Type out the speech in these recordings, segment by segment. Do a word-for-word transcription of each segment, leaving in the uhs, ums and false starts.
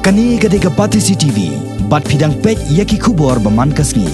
Kane ka dei ka Batesi T V, bad phi dang peit ïa ki khubor ba man ka sngi.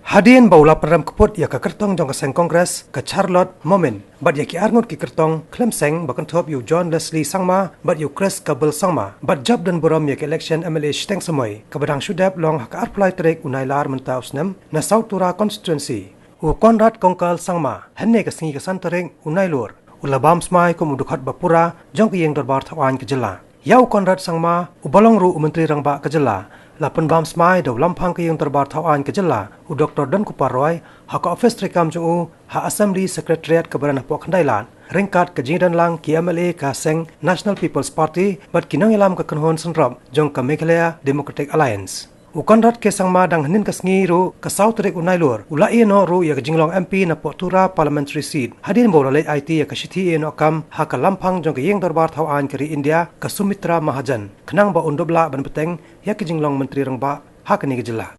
Hadien ba u la pynrem kyput ïa ka kyrtong jong ka seng Congress, ka Charlotte Momin, bad ïa ki arngut ki kyrtong khlem seng ba kynthup ïa u John Leslie Sangma bad ïa u Chris Kabul Sangma, bad jop don burom ïa ka election M L A shiteng samoi, kaba dang shu dep long ha ka arphew lai tarik u Nailar mynta u snem, na South Tura constituency. U Conrad Kongkal Sangma, hynne ka sngi ka san tarik u Nailur, u la bam smai kum u dkhot ba pura jong ka ïing dorbar thawaiñ ka jylla. Ïa u Conrad Sangma, uba long ruh u Myntri Rangbah ka jylla, la pynbam smai da u Lamphang ka ïing dorbar thawaiñ ka jylla, u Doktor Donkupar Roy, ha ka ophis treikam jong u, ha Assembly Secretariat kaba don hapoh Khyndai Lad, ryngkat ka jingdon lang ki M L A ka seng National People's Party, bad ki nongïalam ka kynhun synrop jong ka Meghalaya Democratic Alliance. U Conrad K Sangma dang hynnin ka sngi ruh ka saw tarik u Nailur, u la ïehnoh ruh ïa ka jinglong M P napoh Tura Parliamentary Seat, hadien ba u la leit aiti ïa ka shithi ïehnoh kam ha ka Lamphang jong ka ïing dorbar thawaiñ ka ri India, ka Sumitra Mahajan, khnang ba un dup lah ban bteng ïa ka jinglong Myntri Rangbah ha kane ka jylla.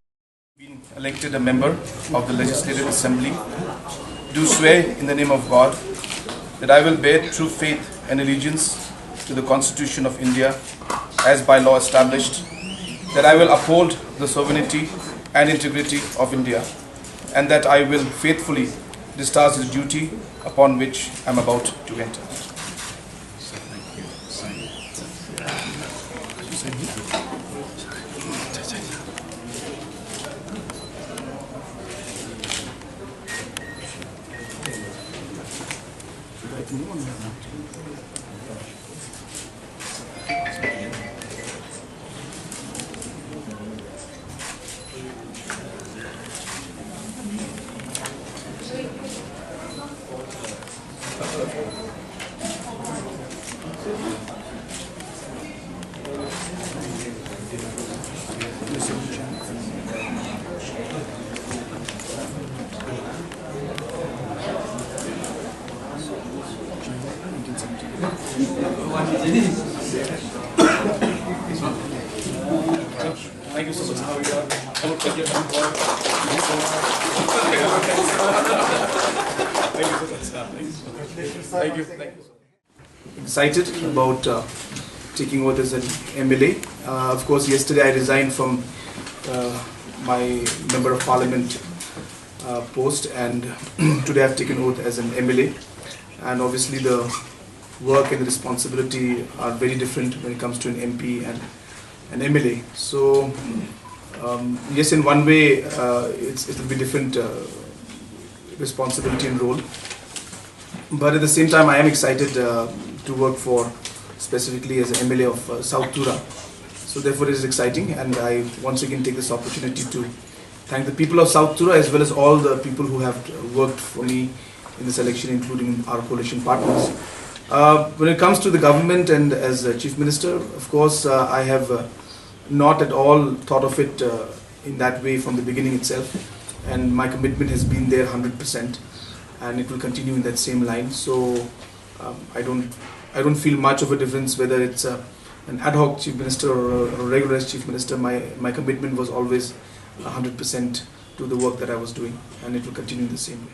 Been elected a member of the Legislative Assembly, do swear in the name of God that I will bear true faith and allegiance to the Constitution of India as by law established, that I will uphold the sovereignty and integrity of India, and that I will faithfully discharge the duty upon which I am about to enter. Thank you so much. How are you? I look like you're Thank you so much. Thank you so much. Thank you. Thank you so much. Excited about uh, taking oath as an M L A. Uh, of course, yesterday I resigned from uh, my Member of Parliament uh, post, and today I've taken oath as an M L A. And obviously, the work and the responsibility are very different when it comes to an M P and an M L A. So, um, yes, in one way, uh, it's, it'll be different uh, responsibility and role. But at the same time, I am excited uh, to work for, specifically as an M L A of uh, South Tura. So therefore, it is exciting, and I once again take this opportunity to thank the people of South Tura as well as all the people who have uh, worked for me in this election, including our coalition partners. Uh, when it comes to the government and as uh, Chief Minister, of course, uh, I have uh, not at all thought of it uh, in that way from the beginning itself, and my commitment has been there one hundred percent, and it will continue in that same line. So um, I don't, I don't feel much of a difference whether it's uh, an ad hoc chief minister or a, or a regular chief minister. My, my commitment was always one hundred percent to the work that I was doing, and it will continue in the same way.